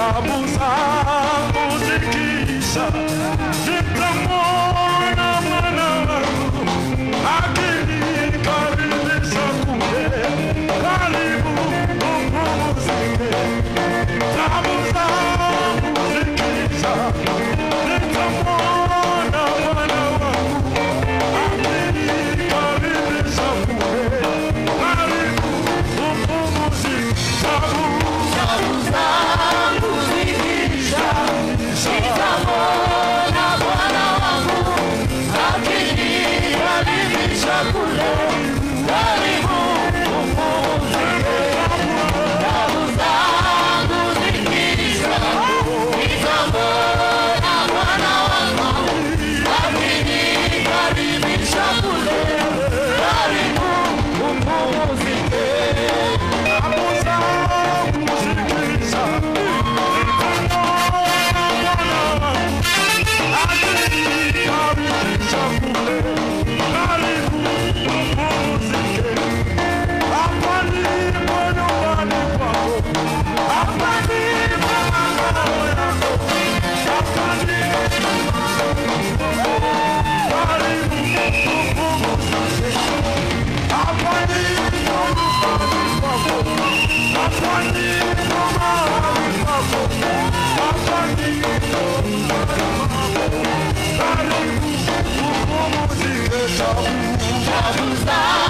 Tabu zangu zikiisha, nitamwona Bwana wangu akinikaribisha kule. Karibu upumzike. Tabu zangu zikiisha, nitamwona Bwana wangu akinikaribisha kule. Karibu upumzike. Tabu zangu zikiisha, nitamwona Bwana wangu akinikaribisha kule. Karibu upumzike. Tabu zangu zikiisha, nitamwona Bwana wangu akinikaribisha kule. Karibu upumzike. Tabu zangu zikiisha, nitamwona Bwana wangu akinikaribisha kule. Karibu upumzike. Hapa ndipo nyumbani kwako, hapa ndipo makao yako, hapa ndipo. Karibu upumzike. Hapa ndipo nyumbani kwako, hapa ndipo mahali pako, hapa ndipo nyumbani kwako. Karibu upumzike. Tabu Tabu zangu